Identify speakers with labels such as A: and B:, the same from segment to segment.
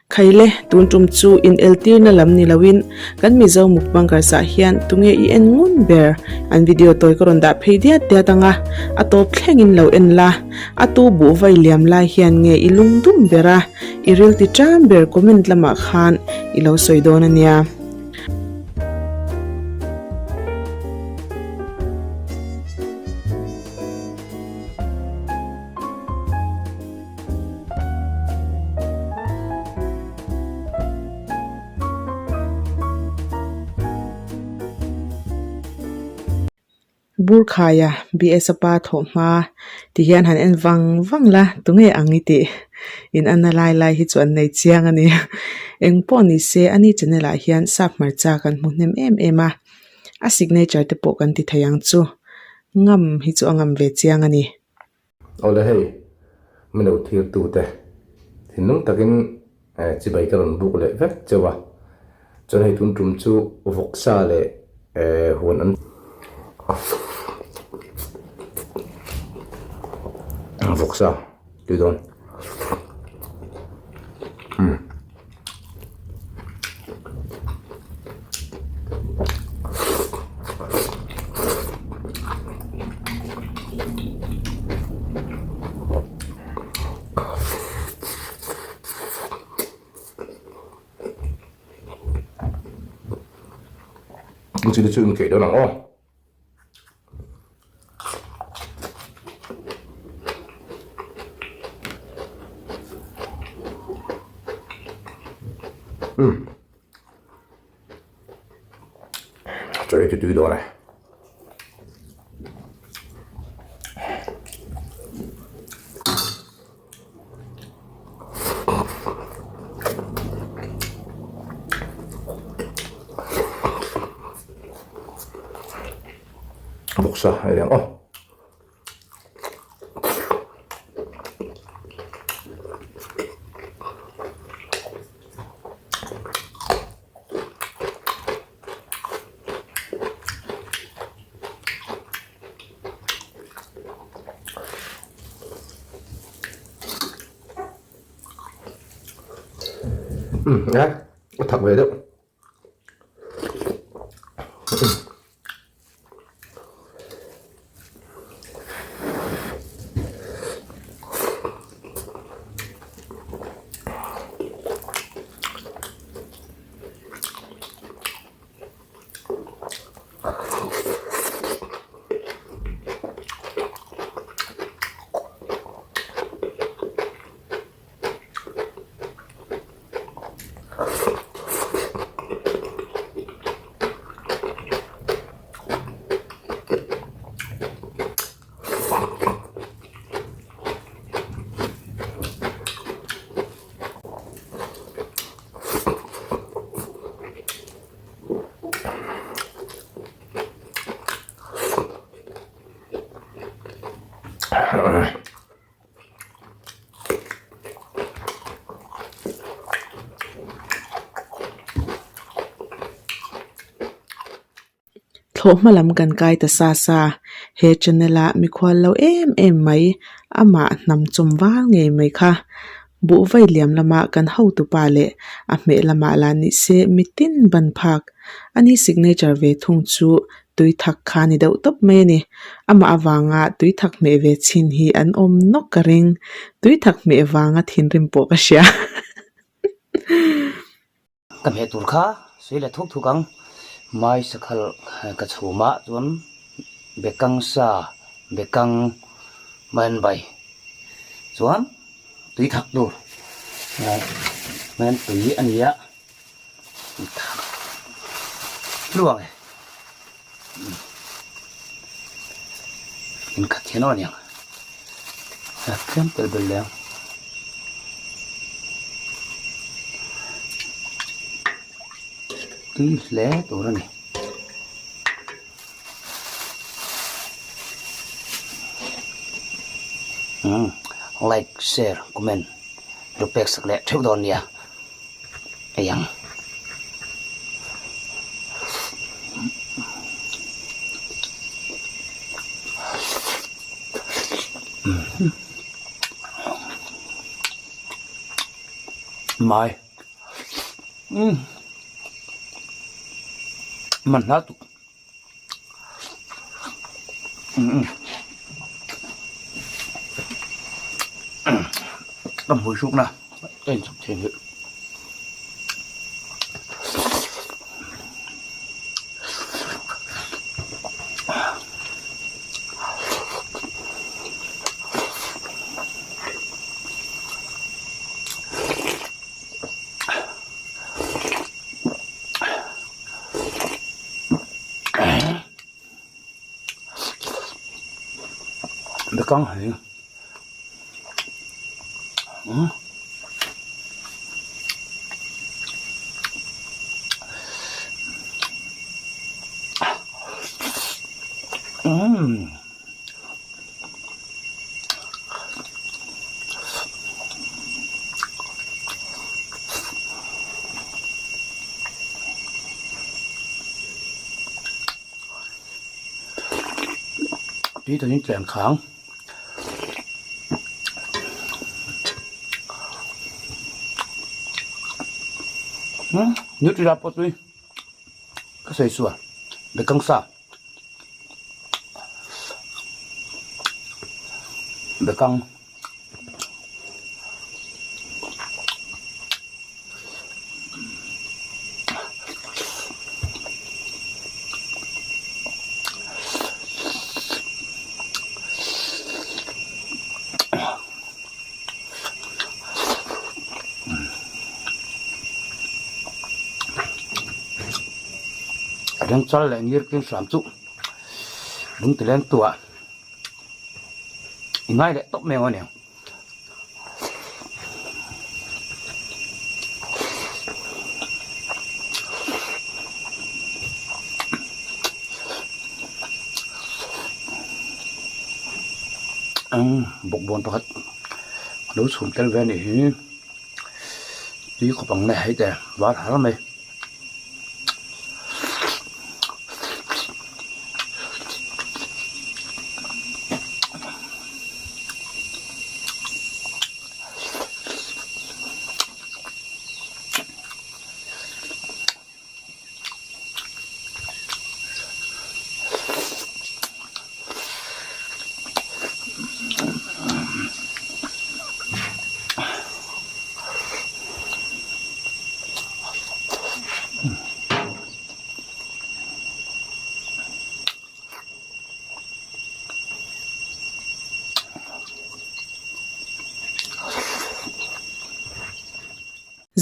A: Khaile, tun tum chu in eltirna lam ni loin kan Mizo mukbangers ah hian tunge i en ngun ber? An video tawi ka rawn dah phei diat diat ang a, a tawp thlengin lo en la. A tu buh vai liam lai hian nge i lung dum ber a, i ril ti tan ber comment lamah khan i lo sawi dawn a nia. Burkhaia BS a pa thawh hma ti hian han en vang vang la tunge ang i tih in anna lai lai hi chu an nei chiang a ni eng pawh ni se ani channel ah hian sap hmarcha kan hmu hnem em em a a signature te pawh kan ti thei ang chu ngam hi chu a ngam ve chiang a ni.
B: Awle hei, min lo thirtute thinlung takin chibai ka rawn buk leh vek cheu a, chuan hei tun tum chu vawksa leh huan an vawksa tui dawn. Chili chu inkeih dawn ang aw. Umm chaw ei tui dawn e. Vawksa a ni ang aw. Umm a a thak ve deuh.
A: Thlawhhma lam kan kai ta sa sa. He channel ah mikhual lo em em mai amah hnam chawm val ngei mai kha. Buh vai liam lama kan hotupa leh a hmeh lamah lah ni se mitin ban phak. Ani signature ve thung chu tui thak kha ni deuh tawp mai a ni. Amah avanga tui thak hmeh ve chhin hi an awm nawk ka ring. Tui thak hmeh vanga thinrim pawh ka hria.
C: Ka hmeh tur kha sui leh thuk thuk ang. Mai sakhal ka chhum ah chuan bekang sa bekang man bai chuan tui thak tur man tui a ni a thak hluang e inkhat hian aw aniang tlem tel bel leh ang. Tui hle tur a ni. Umm like share comment lo pek sak leh theuh dawn nia ei ang. Mai umm man hla tuk umm ka hmui hruk na ka in chak thei ang hi. Bekang hei umm umm. Tui takin tlem khang. Nutri la pawh tui ka sawi sual bekang sa. Bekang. Rengchal leh ngir tlin hram chu lung ti leng tuah i ngai leh tawp mai ang aniang. Bawkbawn pakhat a lo chhum tel ve a nih hi tui khawp ang mai hei te var har mai.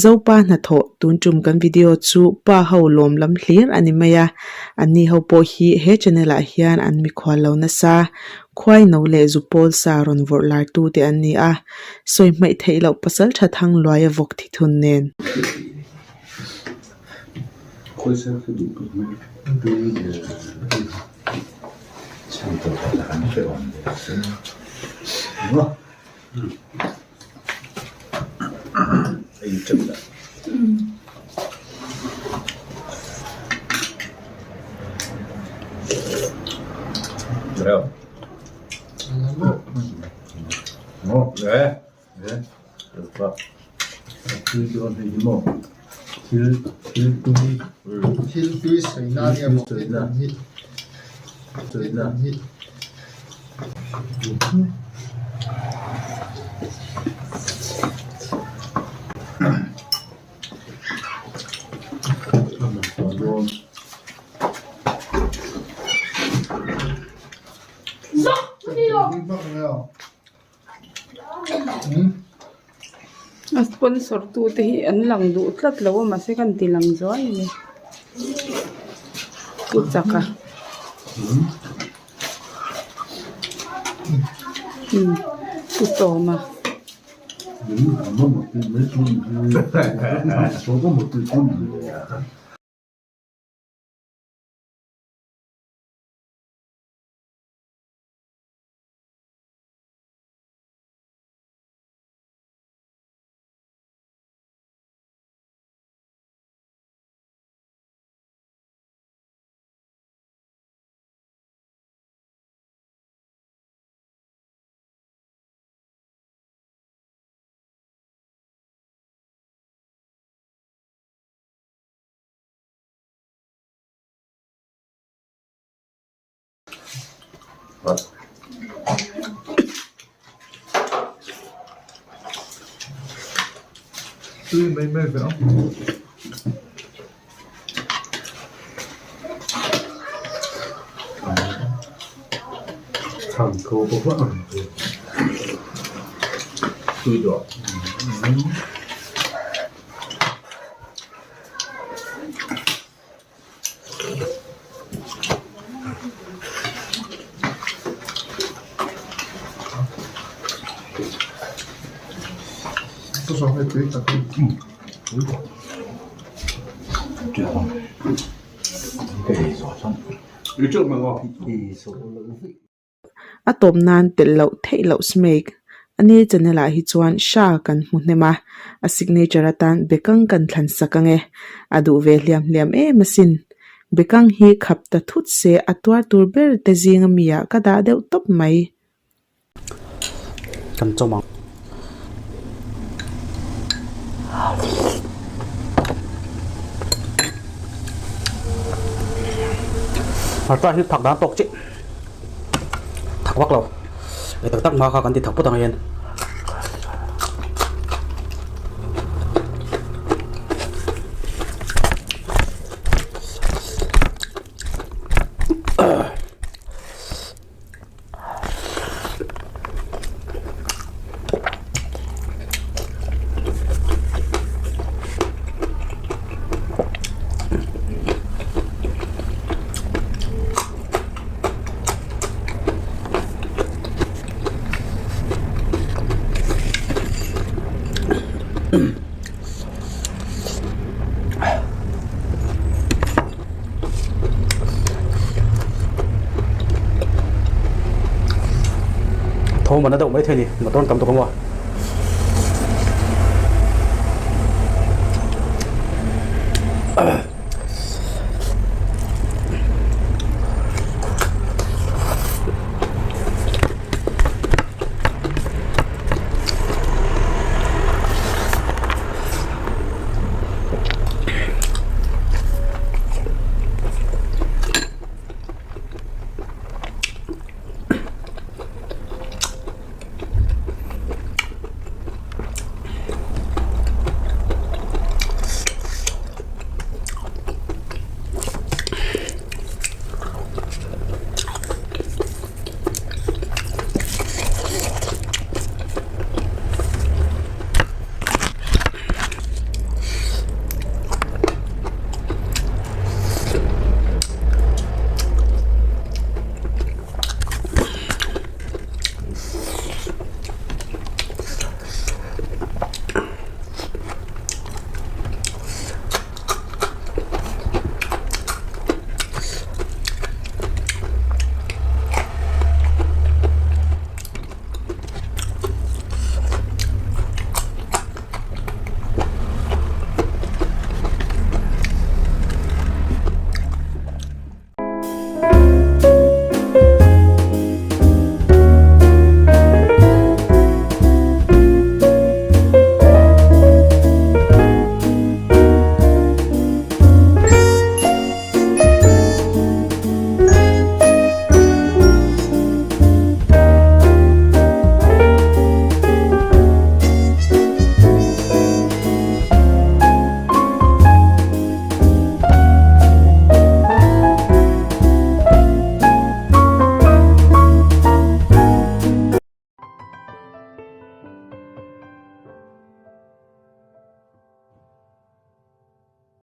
A: Zopa hnathawh tun tum kan video chu pa ho lawm lam hlir a ni mai a, anni ho pawh hi he channel ah hian an mikhual lo nasa. Khuai no leh zu pawl sa rawn vawrh lar tu te an ni a, sawi hmaih theih loh pasal tha thang luaia vawk thi thun nen.
D: A sponsor tu te hi an lang duh tlat lo a mahse ka inti lang zuai a ni pu chaka pu sawma.
E: Tui mai mai ve ang. Tui duah.
A: A tawp nan telh loh theih loh Smake a ni channel ah hi chuan Sha kan hmu hnem a, a signature atan Bekang kan thlan sak ang e, a duh ve hliam hliam em asin. Bekang hi khap ta thut se a tuar tur ber te zinga mi ah ka dah deuh tawp mai.
C: Kan chawm ang. Hmarcha hi thak dan tawk chiah thak vak lo ei tak tak hma kha kan ti thak phawt ang hian. Thawm a na deuh mai thei a ni motor an tam tawk a maw.